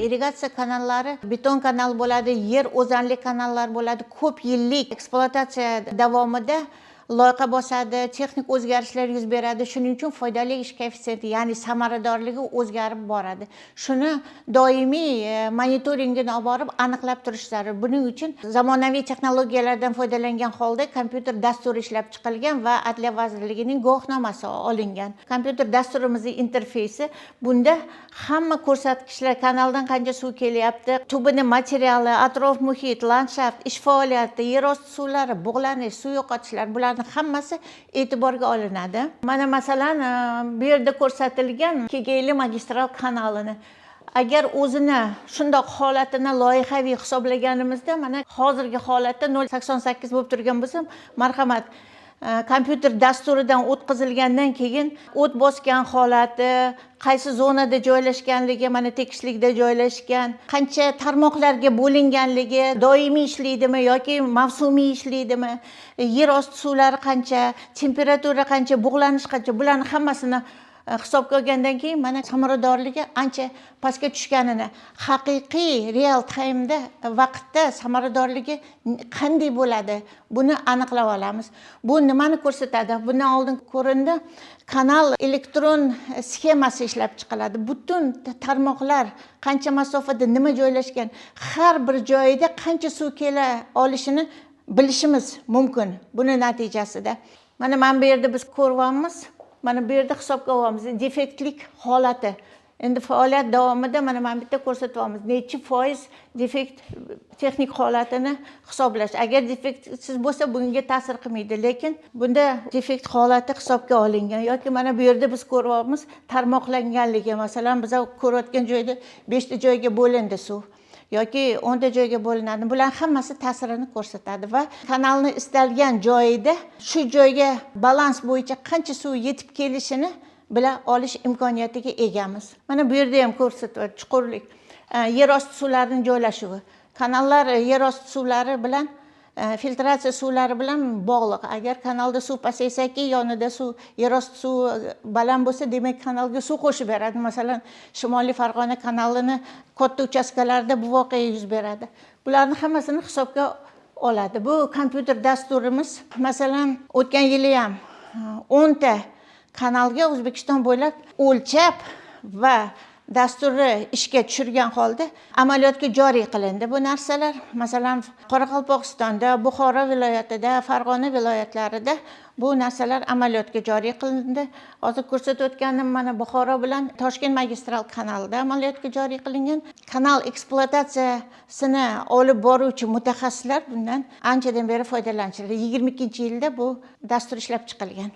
Irrigatsiya kanallari beton kanal bo'ladi, yer o'zanli kanallar bo'ladi. Ko'p yillik ekspluatatsiya davomida loyqa bosadi, texnik o'zgarishlar yuz beradi. Shuning uchun foydali ish koeffitsiyenti, ya'ni samaradorligi o'zgarib boradi. Shuni doimiy monitoringini olib borib, aniqlab turish zarur. Buning uchun zamonaviy texnologiyalardan foydalangan holda kompyuter dasturi ishlab chiqilgan va Adliya vazirligining guvohnomasi olingan. Kompyuter dasturimizning interfeysi, bunda hamma ko'rsatkichlar: kanaldan qancha suv kelyapti, tubini materiali, atrof muhit, landshaft, ish faoliyati, yer osti suvlari, bug'lanish, suv yo'qotishlar, bularni hammasi e'tiborga olinadi. Mana, masalan, bu yerda ko'rsatilgan Kegeyli magistral kanalini agar o'zini shundoq holatini loyihaviy hisoblaganimizda, mana hozirgi holatda 0,88 bo'lib turgan bo'lsa, marhamat, kompyuter dasturidan o'tkazilgandan keyin o't bosgan holati, qaysi zonada joylashganligi, mana tekislikda joylashgan, qancha tarmoqlarga bo'linganligi, doimiy ishlaydimi yoki mavsumiy ishlaydimi, yer osti suvlari qancha, temperatura qancha, bug'lanish qancha, bularni hammasini hisobga olgandan keyin mana samaradorligi ancha pastga tushganini, haqiqiy real time'da, vaqtda samaradorligi qanday bo'ladi, buni aniqlab olamiz. Bu nimani ko'rsatadi? Bundan oldin ko'rindi, kanal elektron sxemasi ishlab chiqiladi. Butun tarmoqlar qancha masofada, nima joylashgan, har bir joyida qancha suv kela olishini bilishimiz mumkin. Buni natijasida mana bu yerda biz ko'ryapmiz, mana bu yerda hisobga olyapmiz defektlik holati. Endi faoliyat davomida mana bu yerda ko'rsatyapmiz, nechi foiz defekt, texnik holatini hisoblash. Agar defektsiz bo'lsa, bunga ta'sir qilmaydi, lekin bunda defekt holati hisobga olingan. Yoki mana bu yerda biz ko'ryapmiz tarmoqlanganligi. Masalan, biz ko'rayotgan joyda beshta joyga bo'lindi suv yoki 10 ta joyga bo'linadi. Bularni hammasi ta'sirini ko'rsatadi va kanalni istalgan joyida shu joyga balans bo'yicha qancha suv yetib kelishini bila olish imkoniyatiga egamiz. Mana bu yerda ham ko'rsatyapti chuqurlik, yer osti suvlarining joylashuvi. Kanallar yer osti suvlari bilan, filtratsiya suvlari bilan bog'liq. Agar kanalda suv pasaysaki, yonida suv, yer osti suvi baland bo'lsa, demak, kanalga suv qo'shib beradi. Masalan, Shimoliy Farg'ona kanalini katta uchastkalarida bu voqea yuz beradi. Bularni hammasini hisobga oladi bu kompyuter dasturimiz. Masalan, o'tgan yili ham 10 ta kanalga O'zbekiston bo'ylab o'lchab va dasturi ishga tushirgan holda amaliyotga joriy qilindi bu narsalar. Masalan, Qoraqalpog'istonda, Buxoro viloyatida, Farg'ona viloyatlarida bu narsalar amaliyotga joriy qilindi. Hozir ko'rsatib o'tganim, mana Buxoro bilan Toshkent magistral kanalida amaliyotga joriy qilingan. Kanal ekspluatatsiyasini olib boruvchi mutaxassislar bundan anchadan beri foydalanishadi. 22-yilda bu dastur ishlab chiqilgan.